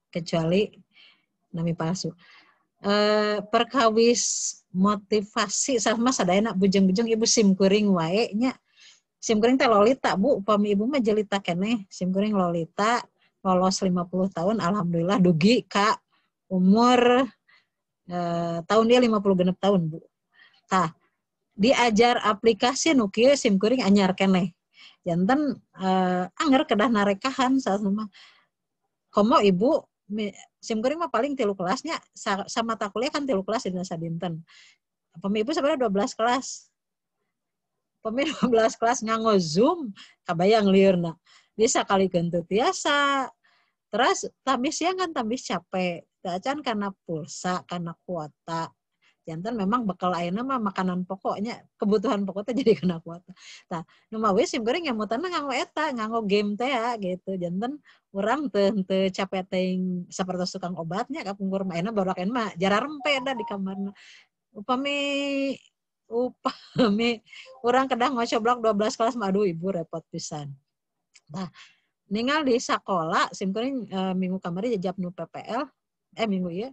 Kecuali nami palsu. Perkawis motivasi sama sadayana bujeng-bujeng ibu sim kuring wae nya. Sim kuring teh lolita Bu, upami ibu mah jelita keneh. Sim kuring lolita lolos 50 tahun alhamdulillah dugi ka umur tahun dia 56 tahun Bu. Tah diajar aplikasi nu kieu sim kuring anyar keneh. Janten anger kedah narekahan saat mah. Komo ibu sim kuring mah paling 3 kelasnya sama mata kuliah kan 3 kelas dina sadinten. Upami ibu sebenarnya 12 kelas. Upami 12 kelas nganggo Zoom kabayang liurna. Bisa kali teu tiasa. Terus tambih siang kan tambih capek. Teu acan karena pulsa, karena kuota. Janten memang bekal ayeuna mah makanan pokoknya, kebutuhan pokoknya jadi kena kuota. Tah, nu mawi sim kuring nyamutanna nganggo eta, nganggo game teh ya gitu. Janten urang teu capek teuing sapertos tukang obatnya kapungkur mah ayeuna barudak mah jararempe da di kamarna. Upami urang kedah ngocoblak 12 kelas mah aduh ibu repot pisan. Tah, ningal di sakola sim kuring minggu kamari jajab nu PPL minggu ieu.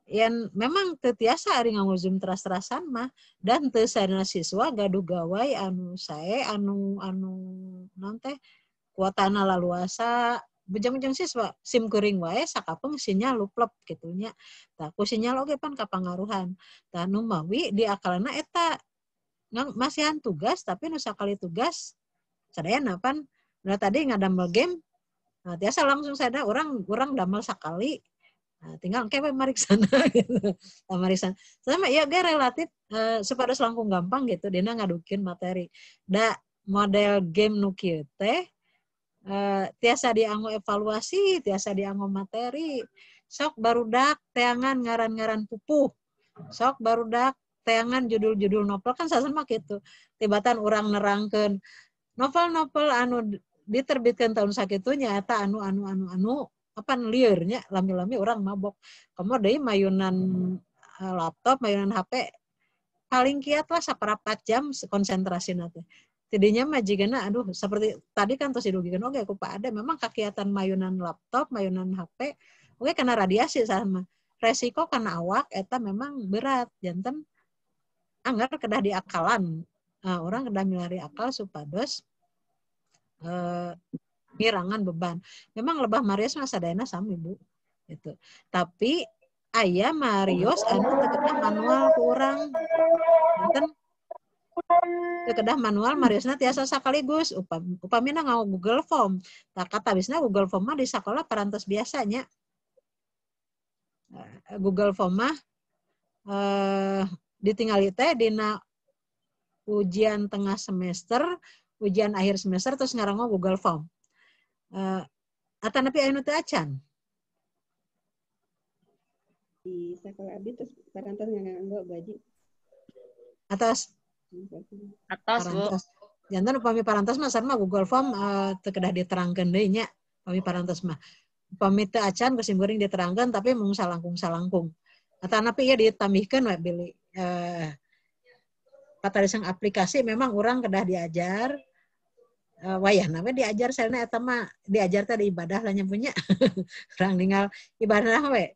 Yang memang teu tiasa ari nganggo Zoom teras-terasan mah dan teu sadayana siswa gaduh gawai anu sae anu anu naon teh kuotana laluasa. Bejang-bejang siswa sim kuring wae sakapeung sinyal luplep kitu nya. Tah ku sinyal oge pan kapangaruhan. Tah nu mawi diakalna eta masihan tugas tapi nu sakali tugas sadayana pan nu tadi ngadamel game. Nah, tiasa langsung sada urang urang damel sakali. Nah, tinggal engke we mariksana gitu. Tah mariksana. Sama ya ge relatif supados langkung gampang gitu dina ngadukeun materi. Da model game nu kieu teh tiasa dianggo evaluasi, tiasa dianggo materi. Sok barudak teangan ngaran-ngaran pupuh. Sok barudak teangan judul-judul novel kan sasama kitu. Tibatan urang nerangkeun novel-novel anu diterbitkan tahun sakitu nyaeta anu anu anu anu apa liurnya lami-lami orang mabok. Komo deui mayunan laptop, mayunan HP paling kiat lah saparapat jam konsentrasi teh. Tidinya mah jigana aduh seperti tadi kan tos didugikeun oge ku Pak Ade memang kakiatan mayunan laptop, mayunan HP oge kena radiasi sama. Resiko kana awak eta memang berat janten anggar kedah diakalan. Nah, orang kedah milari akal supados ngirangan beban. Memang lebah marios mah sadayana sami Bu gitu. Tapi aya marios anu teu kedah manual ku urang. Janten teu kedah manual mariosna tiasa sakaligus upamina nganggo Google Form. Tah katawisna Google Form mah di sakola parantos biasanya. Google Form mah ditingali teh dina ujian tengah semester, ujian akhir semester terus ngaranggo Google Form. Atanapi aya nu teu acan? Di sakola abdi terus parantos nganggo Bu Haji. Atas atas Bu. Janten upami parantos mah sareng Google Form teu kedah diterangkeun deui nya upami parantos mah. Upami teu acan ku sim kuring diterangkeun tapi mung salangkung-salangkung. Atanapi ieu ditambihkeun we bilih patarisang aplikasi memang urang kedah diajar. Wayahna we diajar salna eta mah diajar teh di ibadah lah nya punya. Urang ninggal ibadah we.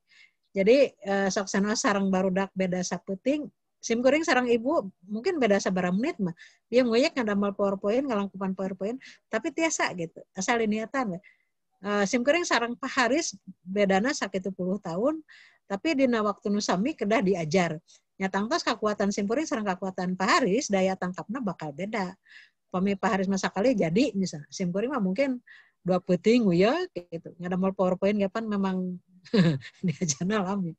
Jadi sok sanaos sareng barudak beda sapeuting. Sim kuring sareng ibu mungkin beda sabaraha menit mah. Dia nguyek ngadamel PowerPoint, ngalangkupan PowerPoint, tapi tiasa gitu. Asal niatan we. Sim kuring sareng Pak Haris bedana sakitu puluh tahun, tapi dina waktu nu sami kedah diajar. Nya tangtos kakuatan sim kuring sareng kakuatan Pak Haris daya tangkapna bakal beda. Pami Pak Haris masa kali jadi misalnya sim kuring mah mungkin dua peuting ya gitu. Ngadamel PowerPoint ge pan memang diajarna lami.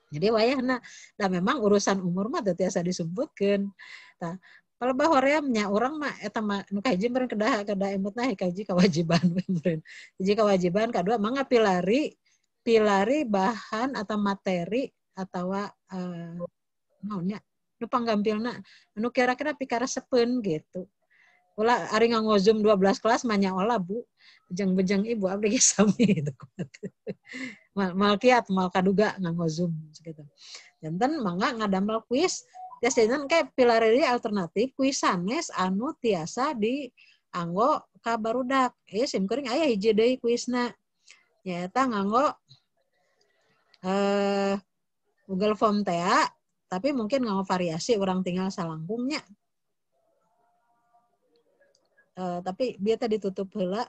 Jadi wayahna da memang urusan umur mah teu tiasa disumputkeun. Tah palebah hoream nya urang mah eta mah nu kahiji meureun kedah kedah emutna kahiji kewajiban meureun. Hiji kewajiban kadua mangga pilari pilari bahan atau materi atawa naon nya nu panggampilna nu kira-kira pikaresepeun gitu. Ulah ari nganggo Zoom 12 kelas mah nya olah Bu. Bejeng-bejeng ibu abdi ge sami gitu. Mal kiat mal kaduga nganggo Zoom gitu. Janten mangga ngadamel kuis tiasa janten kayak pilari alternatif kuis sanes anu tiasa dianggo ka barudak. Sim kuring aya hiji deui kuisna. Nyaeta nganggo Google Form teh tapi mungkin nganggo variasi urang tinggal salangkungnya. Tapi bieu teh ditutup heula.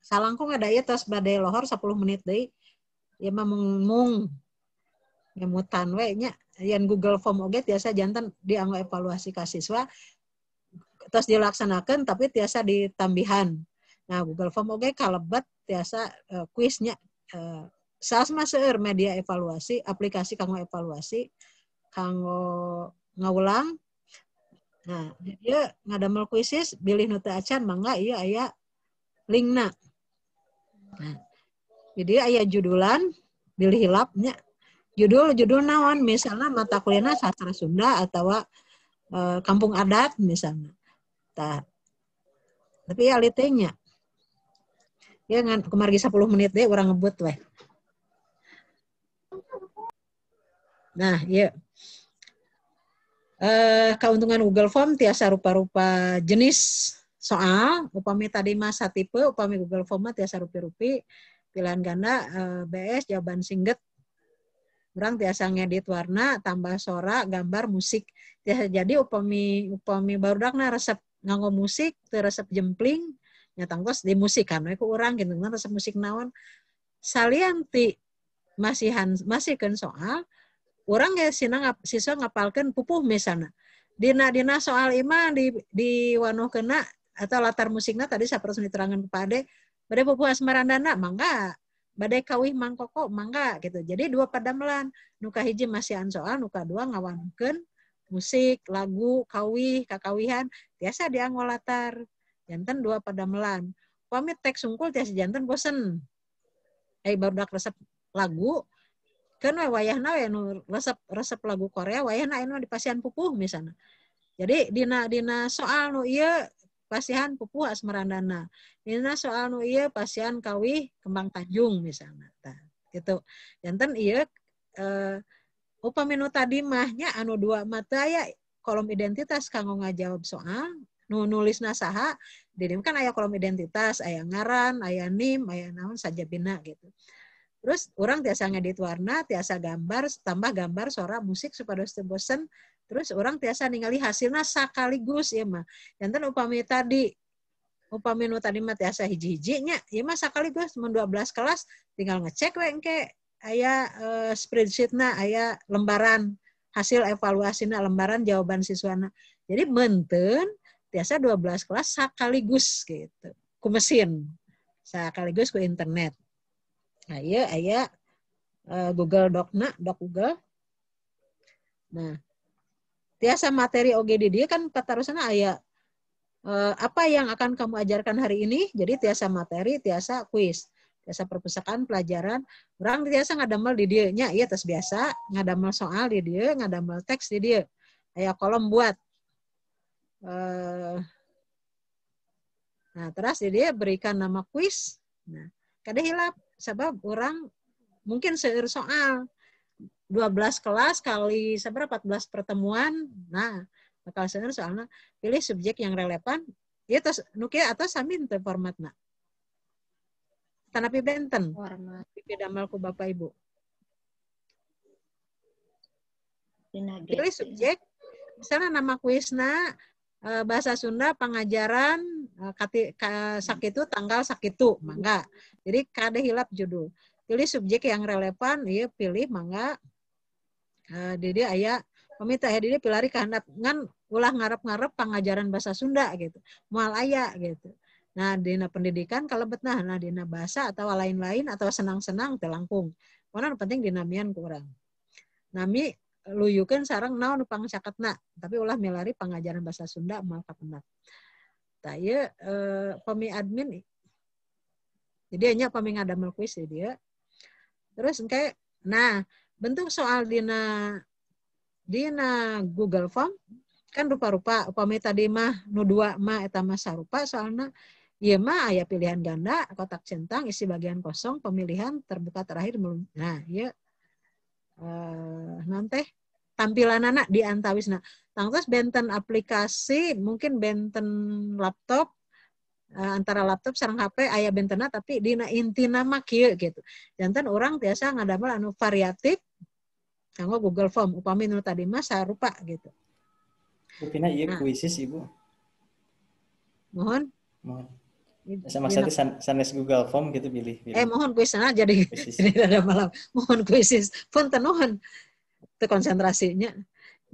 Salangkung ada ieu tos bade lohor 10 menit deui. Ieu mah mung ngemutan we nya. Yen Google Form oge tiasa janten dianggo evaluasi ka siswa tos dilaksanakeun tapi tiasa ditambihan. Nah, Google Form oge kalebet tiasa kuisnya saas mah seueur media evaluasi, aplikasi kanggo evaluasi, kanggo ngawulang. Nah, dia ngadamel kuisis bilih nu teu acan mangga ieu aya linkna. Nah, jadi aya judulan bilih hilap nya. Judul-judul naon misalnya mata kuliahna sastra Sunda atau kampung adat misalnya. Tah. Tapi ya litenya. Ya ngan kumargi 10 menit deh urang ngebut weh. Nah, iya. Keuntungan Google Form tiasa rupa-rupa jenis soal, upami tadi mah satipe, upami Google Form mah tiasa rupi-rupi, pilihan ganda, BS, jawaban singget. Urang tiasa ngedit warna, tambah sora, gambar, musik. Tiasa jadi upami upami barudakna resep nganggo musik, teu resep jempling, nya tangtos dimusikan we ku urang gitu, resep musik naon. Salian ti masihan masihkeun soal, urang ge siswa ngapalkeun pupuh misalna. Dina dina soal ima di diwanuhkeunna atau latar musikna tadi sapertos diterangkan ku Pak Ade, bade pupuh asmarandana mangga, bade kawih mangkoko mangga gitu. Jadi dua padamelan, nu kahiji masihan soal, nu kadua ngawanuhkeun musik, lagu, kawih, kakawihan tiasa dianggo latar. Janten dua padamelan. Upami teks sungkul tiasa janten bosen. Barudak resep lagu kan we wayahna we nu resep resep lagu Korea wayahna anu dipasihan pupuh misalna. Jadi dina dina soal nu ieu pasihan pupuh asmarandana. Dina soal nu ieu pasihan kawih Kembang Tanjung misalna. Tah, gitu. Janten ieu upami nu tadi mah nya anu dua mah teu aya kolom identitas kanggo ngajawab soal, nu nulisna saha, di dieu kan aya kolom identitas, aya ngaran, aya NIM, aya naon sajabina gitu. Terus urang tiasa ngedit warna, tiasa gambar, tambah gambar, suara, musik supaya teu bosen. Terus urang tiasa ningali hasilna sakaligus ieu mah. Janten upami tadi upami nu tadi mah tiasa hiji-hiji nya, ieu mah sakaligus mun 12 kelas tinggal ngecek we engke aya spreadsheetna, aya lembaran hasil evaluasina, lembaran jawaban siswana. Jadi menten tiasa 12 kelas sekaligus gitu. Ku mesin, sekaligus ku internet. Nah, ieu aya Google Doc-na, Doc Google. Nah, tiasa materi oge di dieu kan patarosna aya apa yang akan kamu ajarkan hari ini. Jadi tiasa materi, tiasa kuis, tiasa perpustakaan pelajaran. Urang tiasa ngadamel di dieu nya, ieu tos biasa ngadamel soal di dieu, ngadamel teks di dieu. Aya kolom buat. Nah, terus di dieu berikan nama kuis. Nah, kade hilap sebab urang mungkin seueur soal 12 kelas kali seberapa 14 pertemuan. Nah, bakal seueur soalna, pilih subjek yang relevan. Ieu tos nu kieu atau sami teu formatna. Tanapi benten. Format. Pidamel ku Bapak Ibu. Pilih subjek, misalnya nama kuisna bahasa Sunda pengajaran sakitu tanggal sakitu mangga. Jadi kade hilap judul. Pilih subjek yang relevan, ieu pilih mangga. Di dieu aya pamita aya di dieu pilari ka handap ngan ulah ngarep-ngarep pangajaran bahasa Sunda gitu. Moal aya gitu. Nah, dina pendidikan kalebetna, nah dina bahasa atau lain-lain atau senang-senang teu langkung. Pokona nu penting dinamian ku urang. Nami luyukeun sareng naon nu pangcaketna, tapi ulah milari pangajaran bahasa Sunda moal kapendak. Tah ieu pami admin jadi nya pami ngadamel kuis di dieu. Terus engke nah bentuk soal dina dina Google Form kan rupa-rupa, upami tadi mah nu dua mah eta mah sarupa soalna, ieu mah aya pilihan ganda, kotak centang, isi bagian kosong, pemilihan terbuka terakhir belum. Nah, ieu naon teh tampilanana di antawisna. Tangtos benten aplikasi, mungkin benten laptop, antara laptop sareng HP aya bentenna tapi dina intina mah kieu gitu. Janten urang tiasa ngadamel anu variatif kanggo Google Form upami nu tadi mah sarupa gitu. Rupina ieu Nah. kuisis Ibu. Mohon. Mohon. Sama satu sanes Google Form gitu pilih, pilih. Mohon kuisna jadi Kuisis. Jadi ada malam. Mohon kuisis. Punten nuhun. Teu konsentrasinya.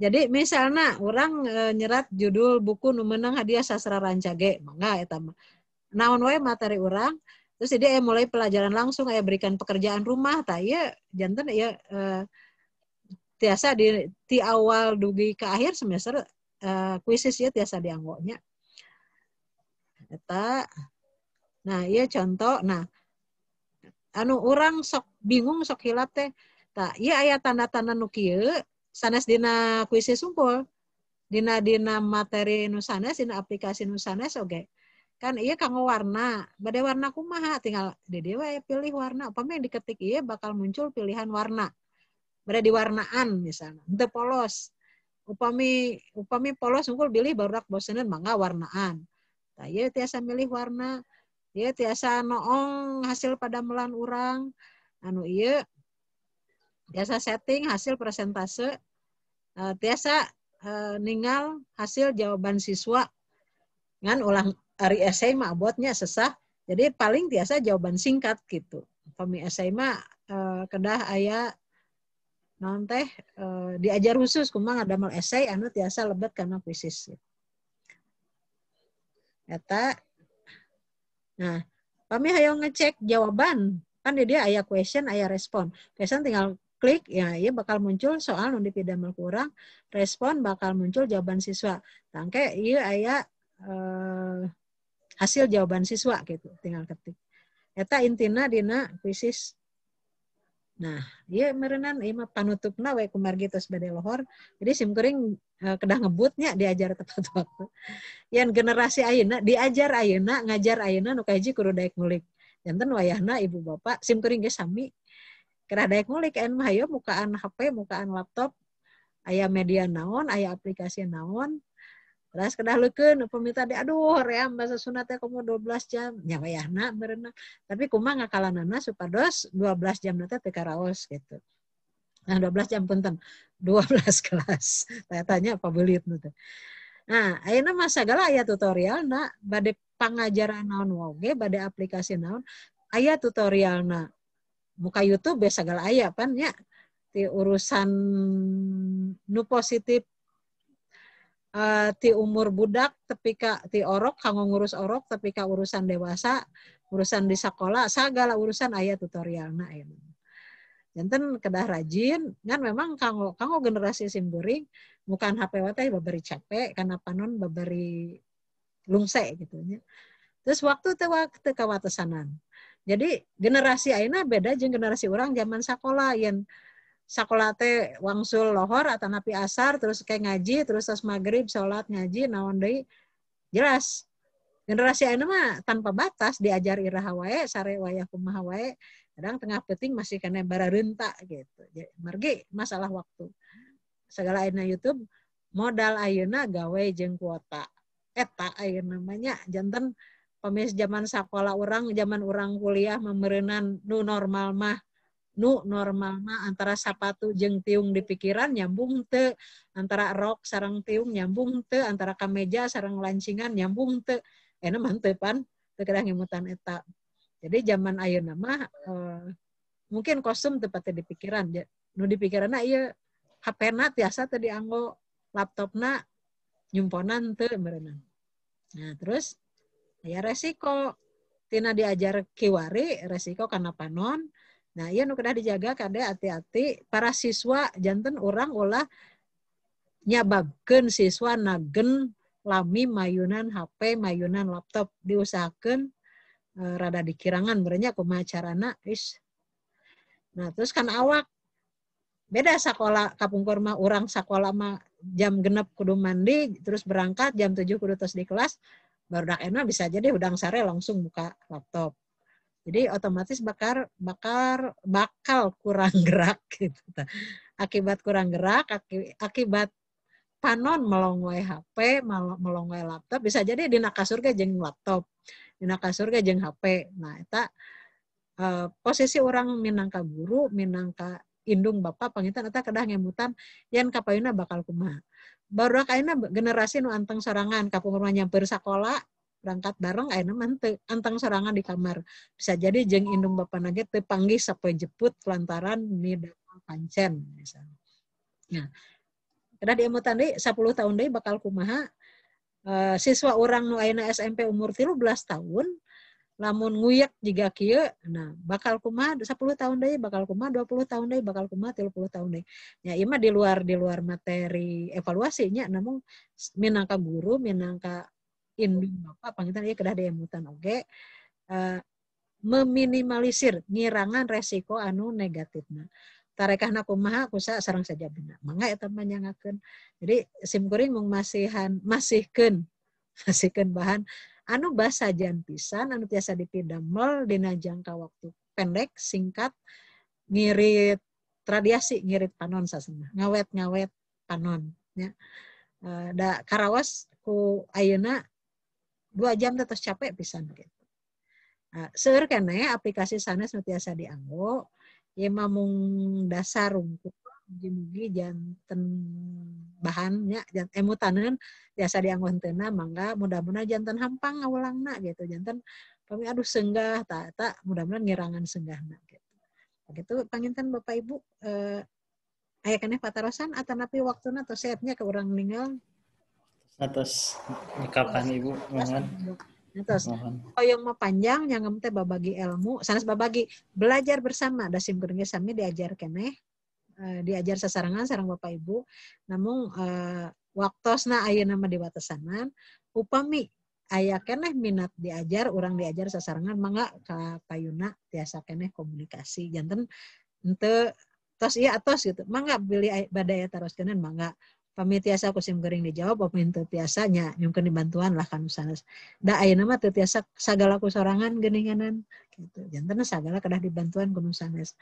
Jadi misalnya orang nyerat judul buku nu meunang hadiah sastra rancage, mangga eta mah. Naon wae materi urang, terus jadi mulai pelajaran langsung aya berikan pekerjaan rumah tah ieu janten ieu tiasa di ti awal dugi ke akhir semester kuisis ieu tiasa dianggo nya. Eta. Nah, ieu contoh. Nah, anu urang sok bingung sok hilap teh. Tah, ieu aya tanda-tanda nu kieu sanes dina kuisis sungkul. Dina dina materi nu sanes, dina aplikasi nu sanes oge. Kan ieu kanggo warna, bade warna kumaha tinggal di dieu we pilih warna. Upami diketik ieu bakal muncul pilihan warna. Bade diwarnaan misalnya, henteu polos. Upami upami polos unggul bilih barudak boseneun mangga warnaan. Tah ieu tiasa milih warna, ieu tiasa noong hasil padamelan urang. Anu ieu tiasa setting hasil persentase, tiasa ningal hasil jawaban siswa. Ngan ulah ari esai mah abotnya sesah. Jadi paling tiasa jawaban singkat gitu. Upami esai mah kedah aya naon teh diajar khusus kumaha ngadamel esai anu tiasa lebet kana kuisis. Eta. Nah, pami hayang ngecek jawaban, kan di dia aya question, aya respon. Question tinggal klik, ya ieu bakal muncul soal nu dipidamel ku urang, respon bakal muncul jawaban siswa. Tangke ieu aya hasil jawaban siswa gitu, tinggal ketik. Eta intina dina kuisis. Nah, ieu meureunan ieu mah panutupna we kumargi tos bade lohor. Jadi simkuring kedah ngebutnya diajar tepat waktu. Yang generasi ayeuna diajar ayeuna, ngajar ayeuna nu kahiji kudu daek ngulik. Janten wayahna ibu bapak simkuring ge sami kedah daek ngulik en mah hayo mukaan HP, mukaan laptop, aya media naon, aya aplikasi naon. Terus kedah leukeun upami tadi aduh hoream bahasa Sunda teh komo 12 jam nya wayahna meureunna. Tapi kumaha ngakalanana supados 12 jam teh teu karaos gitu. Nah 12 jam punten, 12 kelas. Tanya apa beulit nu teh. Nah, ayeuna mah sagala aya tutorialna, bade pangajaran naon oge, bade aplikasi naon, aya tutorialna. Muka YouTube ge sagala aya pan nya. Ti urusan nu positif ti umur budak tepi ka ti orok kanggo ngurus orok tepi ka urusan dewasa, urusan di sekolah, sagala urusan aya tutorialna ayeuna. Janten kedah rajin ngan memang kanggo kanggo generasi simkuring bukan HP wae teh babari capek kana panon babari lungse gitu nya. Terus waktu teh waktu kawatesanan. Jadi generasi ayeuna beda jeung generasi urang zaman sakola yen sakola teh wangsul lohor atanapi asar terus kayak ngaji terus tos maghrib salat ngaji naon deui jelas. Generasi ayeuna mah tanpa batas diajar iraha wae sare wayah kumaha wae kadang tengah peuting masih kena barareunta gitu. Margi masalah waktu. Segala ayeuna YouTube modal ayeuna gawe jeung kuota. Eta ayeuna mah nya janten pamis zaman sakola urang zaman urang kuliah memereunan nu normal mah antara sapatu jeung tiung di pikiran nyambung teu, antara rok sareng tiung nyambung teu, antara kameja sareng lancingan nyambung teu. Ayeuna mah teu pan, teu kedah ngemutan eta. Jadi zaman ayeuna mah mungkin kostum teu pati di pikiran. Nu di pikiranna ieu HP-na tiasa teu dianggo, laptopna nyumponan teu meureunna. Nah, terus aya resiko tina diajar kiwari resiko kana panon. Nah, ieu nu kedah dijaga kade hati-hati para siswa janten urang ulah nyababkeun siswa nagen lami mayunan HP, mayunan laptop diusahakeun rada dikirangan meureun kumaha carana is. Nah, terus kan awak beda sakola kapungkur mah urang sakola mah jam 6 kudu mandi terus berangkat jam 7 kudu tos di kelas barudak enak bisa jadi hudang sare langsung buka laptop. Jadi otomatis bakal kurang gerak gitu. Akibat kurang gerak, akibat panon melong wae HP, melong wae laptop, bisa jadi dina kasur ge jeung laptop, dina kasur ge jeung HP. Nah, eta posisi orang minangka guru, minangka indung bapak panginten eta kedah ngemutan yen kapayuna bakal kumaha. Barudak ayeuna generasi nu anteng sorangan kapungkur mah nyamper sakola berangkat bareng ayeuna mah teu anteng sorangan di kamar. Bisa jadi jeung indung bapana ge teu panggih sapoe jeput lantaran midamel pancen misalnya. Nah, kedah diemutan deui 10 tahun deui bakal kumaha siswa urang nu ayeuna SMP umur 13 tahun lamun nguyek jiga kieu nah bakal kumaha 10 tahun deui bakal kumaha 20 tahun deui bakal kumaha 30 tahun deui. Ya ieu mah di luar materi evaluasinya namun minangka guru minangka indung bapak panginten ieu kedah diemutan oge meminimalisir ngirangan resiko anu negatifna. Tarekahna kumaha kusa sareng sajabina. Mangga eta mah nyangakeun. Jadi simkuring mung masihkeun bahan anu basajan pisan anu tiasa dipidamel dina jangka waktu pendek singkat ngirit radiasi ngirit panon sasana ngawet-ngawet panon. Nya. Da karawas ku ayeuna 2 jam teh tos capek pisan gitu. Seueur keneh aplikasi sanes nu tiasa dianggo, ieu mah mung dasar rungkul, mugi-mugi janten bahannya emutaneun tiasa dianggo henteuna mangga mudah-mudahan janten hampang ngawulangna gitu. Janten pami aduh senggah ta eta mudah-mudahan ngirangan senggahna gitu. Begitu panginten Bapak Ibu, aya keneh patarosan atanapi waktuna tos seepnya ke urang ninggal. Atos kapan Ibu mohon. Terus hoyong mah panjang nyanggem teh babagi ilmu sanes babagi belajar bersama da sim kuring ge sami diajar keneh, diajar sasarengan sareng Bapak Ibu, namun waktosna ayeuna mah diwatesanan. Upami aya keneh minat diajar urang diajar sasarengan mangga ka payuna tiasa keneh komunikasi janten henteu tos ieu atos gitu, mangga bilih bade aya taroskeun mangga. Pami tiasa ku sim kuring dijawab, upami teu tiasa nya nyungkeun dibantuan lah kanu sanes. Da ayeuna mah teu tiasa sagala ku sorangan geuninganan gitu. Janten sagala kedah dibantuan ku nu sanes.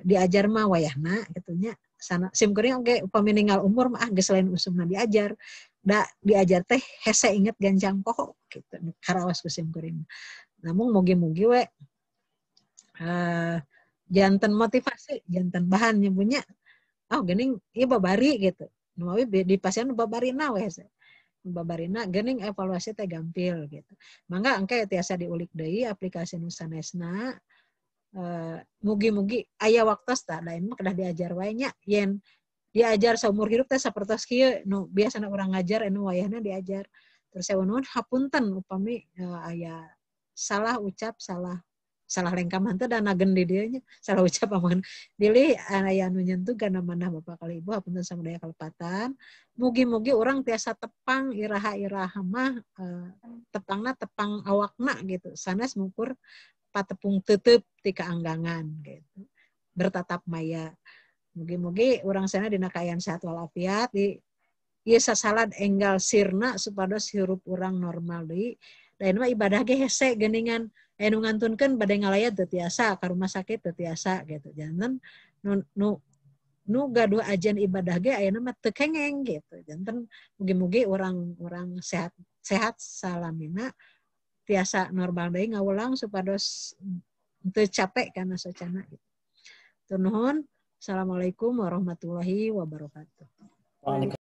Diajar mah wayahna kitu nya. Sana sim kuring oge upami ninggal umur mah geus lain usumna diajar. Da diajar teh hese inget gancang poho gitu. Karaos ku sim kuring. Namun mugi-mugi we janten motivasi, janten bahan nyebunya. Oh geuning ieu babari gitu. Numawi di pasien babarina we hese. Babarina geuning evaluasi teh gampil gitu. Mangga engke tiasa diulik deui aplikasi nu sanesna. Mugi-mugi aya waktos tah da mah kedah diajar wae nya yen diajar saumur hidup teh sapertos kieu nu biasana urang ngajar anu wayahna diajar. Terus saya nuhun hapunten upami aya salah ucap, salah salah lengkah mah teh da nagen di dieu nya salah ucap aman bilih aya anu nyentuh kana manah Bapak kali Ibu hapunten samudaya kalepatan. Mugi-mugi urang tiasa tepang iraha-iraha mah, tepangna tepang awakna gitu sanes ngukur patepung tetep ti kaanggangan gitu bertatap maya. Mugi-mugi urang sana dina kaayaan sehat walafiat di ieu sasalad enggal sirna supados hirup urang normal deui. Da mah ibadah ge hese geuningan anu ngantunkeun bade ngalayat teu tiasa ka rumah sakit teu tiasa gitu. Janten nu nu nu gaduh ajen ibadah ge ayeuna mah teu kengeng gitu. Janten mugi-mugi urang-urang sehat sehat salamina tiasa normal deui ngawulang supados teu capek kana socana gitu. Nuhun. Assalamualaikum warahmatullahi wabarakatuh.